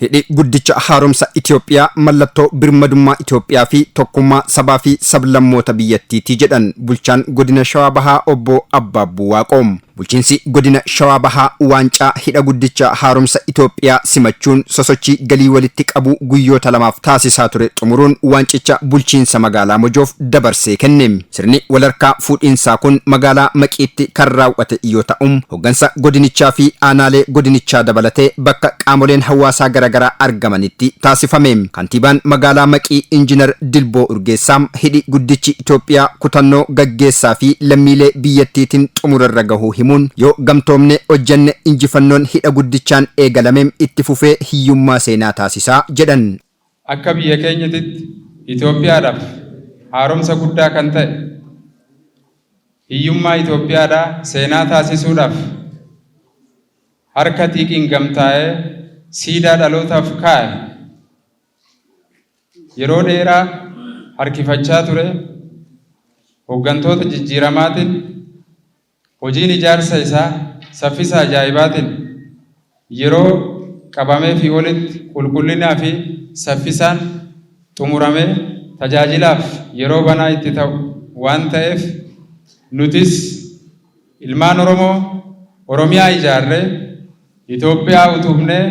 Hidhi guddicha haaromsa Itoophiyaa mallattoo birmadummaa Itoophiyaa fi tokkummaa sabaa fi sablammoota biyyattiiti jedhan bulchaan godina Shawaa Bahaa obbo Abbaabbuu Waaqoo. Bulchiinsi godina Shawaa Bahaa waancaa hidha guddicha haaromsa Itoophiyaa simachuun sosochii galii walitti qabuu guyyoota lamaaf taasisaa ture xumuruun waancicha bulchiinsa magaalaa Mojoof dabarsee kenne. Sirni walharkaa fuudhiinsaa kun magaalaa Maqiitti kan raawwate yoo ta'u, hoggansa godinichaa fi aanaalee godinichaa dabalatee bakka qaamoleen hawaasaa garaagaraa argamanitti taasifame. Kantiibaan magaalaa Maqii Injinar Dilboo Urgeessaa hidhi guddichi Itoophiyaa kutannoo gaggeessaa fi lammiilee biyyattiitiin xumurarra gahuu himuun yoo gamtoomne hojjenne injifannoon hidha guddichaan eegalame itti fufee hiyyummaa seenaa taasisaa jedhan. Akka biyya keenyatitti Itoophiyaadhaaf haaromsa guddaa kan ta'e hiyyummaa Itoophiyaadhaa seenaa taasisuudhaaf harka xiiqiin gamtaa'ee siidaa dhalootaaf kaa'e yeroo dheeraa harkifachaa ture hoggantoota jijjiiramaatiin hojiin ijaarsa isaa saffisa ajaa'ibaatiin yeroo qabameefii olitti qulqullinaa fi saffisaan xumuramee tajaajilaaf yeroo banaa itti ta'u waan ta'eef nutis ilmaan Oromoo Oromiyaa ijaarree Itoophiyaa utubnee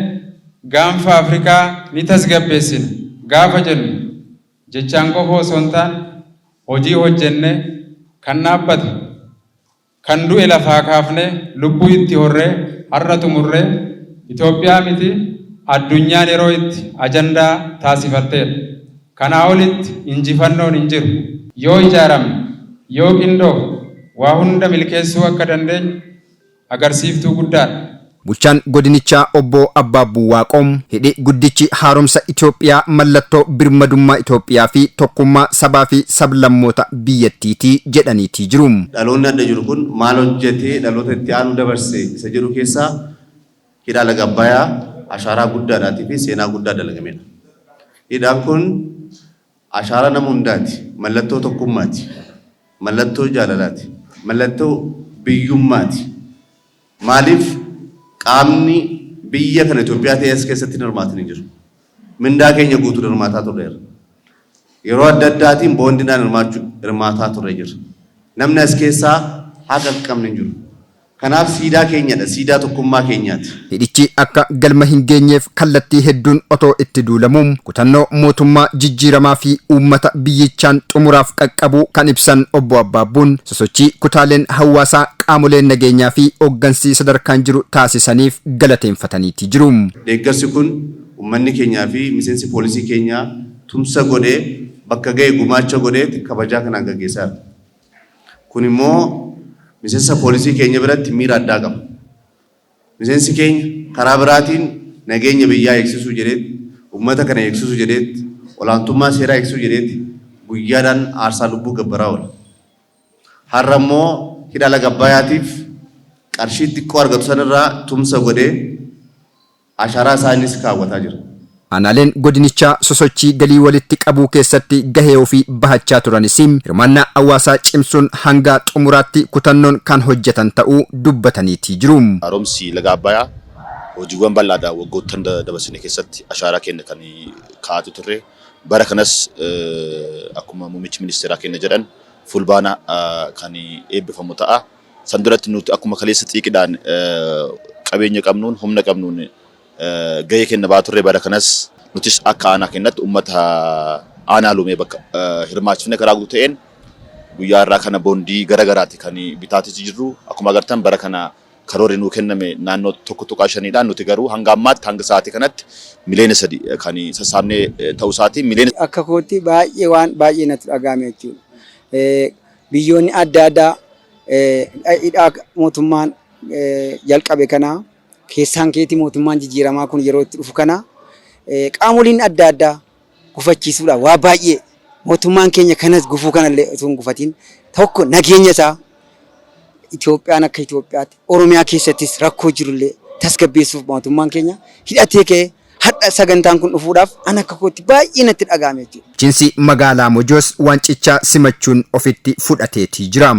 gaanfa Afrikaa ni tasgabbeessina gaafa jennu jechaan qofa osoo hin taane hojii hojjennee kan dhaabbate kan du'e lafaa kaafnee lubbuu itti horree har'a xumurree Itoophiyaa miti addunyaan yeroo itti ajandaa taasifatteedha. Kanaa olitti injifannoon hin jiru. Yoo ijaaramne, yoo qindoofne waa hunda milkeessuu akka dandeenyu agarsiiftuu guddaadha. Bulchaan godinichaa obbo Abbaabbuu Waaqoo hidhi guddichi haaromsa Itoophiyaa mallattoo birmadummaa Itoophiyaa fi tokkummaa sabaa fi sablammoota biyyattiiti jedhaniitii jiru. Dhaloonni adda jiru kun maal hojjetee dhaloota itti aanu dabarse isa jedhu keessaa hidha laga Abbayaa ashaaraa guddaadhaatii fi seenaa guddaa dalagamedha. Hidhaan kun ashaaraa nama hundaati. Mallattoo tokkummaati. Mallattoo jaalalaati. Mallattoo biyyummaati. Maaliif qaamni biyya kana Itoophiyaa ta'e as keessatti hin hirmaatin hin jiru. Mindaa keenya guutuun hirmaataa turreerra. Yeroo adda addaatiin boondinaan hirmaataa turre jira. Namni as keessaa haqa hin qabne hin jiru. Kanaaf siidaa keenyadha. Siidaa tokkummaa keenyaati. Hidhichi akka galma hin geenyeef kallattii hedduun otoo itti duulamuu kutannoo mootummaa jijjiiramaa fi uummata biyyichaan xumuraaf qaqqabuu kan ibsan obbo Abbaabbuun sosochii kutaaleen hawaasaa qaamoleen nageenyaa fi hooggansi sadarkaan jiru taasisaniif galateeffataniitii jiru. Deeggarsi kun uummanni keenyaa fi miseensi poolisii keenyaa tumsa godhee bakka ga'e gumaacha godhee kabajaa kanaan gaggeessaa jira. Kun immoo miseensa poolisii keenya biratti miira addaa qaba. Miseensi keenya karaa biraatiin nageenya biyyaa eegsisuu jedheetti, uummata kana eegsisuu jedheetti, olaantummaa seeraa eegsisuu jedheetti guyyaadhaan aarsaa lubbuu gabbaraa oola. Har'a immoo hidha laga Abbayaatiif qarshii xiqqoo argatu sanirraa tumsa godhee ashaaraa isaa innis kaawwataa jira. Aanaaleen godinichaa sosochii galii walitti qabuu keessatti gahee ofii bahachaa turanis hirmaannaa hawaasaa cimsuun hanga xumuraatti kutannoon kan hojjetan ta'uu dubbataniitii jiru. Haaromsi laga Abbayaa hojiiwwan bal'aadha waggoottan dabarsine keessatti ashaaraa keenya kan kaa'atu turre. Bara kanas akkuma muummichi ministeeraa keenya jedhan fulbaana kan eebbifamu ta'a. San duratti nuti akkuma kaleessa xiiqidhaan qabeenya qabnuun humna qabnuun gahee keenya ba'aa turre bara kanas nutis akka aanaa keenyatti uummata aanaa lumee bakka hirmaachifne karaa guutuu ta'een guyyaa irraa kana boondii gara garaati kan bitaatis jirru. Akkuma agartan bara kana karoorri nuu kenname naannoo 1.5dha. Nuti garuu hanga ammaatti hanga sa'aatii kanatti miliyoona 3 kan sassaabnee ta'uu isaati. Miliyoona Akka kootti baay'ee waan baay'ee natti dhagahame jechuudha. Biyyoonni adda addaa hidhaa mootummaan jalqabe kana keessaan keetii mootummaan jijjiiramaa kun yeroo itti dhufu kana qaamoliin adda addaa gufachiisuudhaaf waa baay'ee mootummaan keenya kanas gufuu kanallee osoo hin gufatiin tokko nageenya isaa Itoophiyaan akka Itoophiyaatti Oromiyaa keessattis rakkoo jirullee tasgabbeessuuf mootummaan keenya hidhatee ka'ee hadha sagantaan kun dhufuudhaaf an akka kootti baay'ee natti dhaga'ame jechuudha. Bulchiinsi magaalaa Mojoos waancichaa simachuun ofitti fudhateetii jira.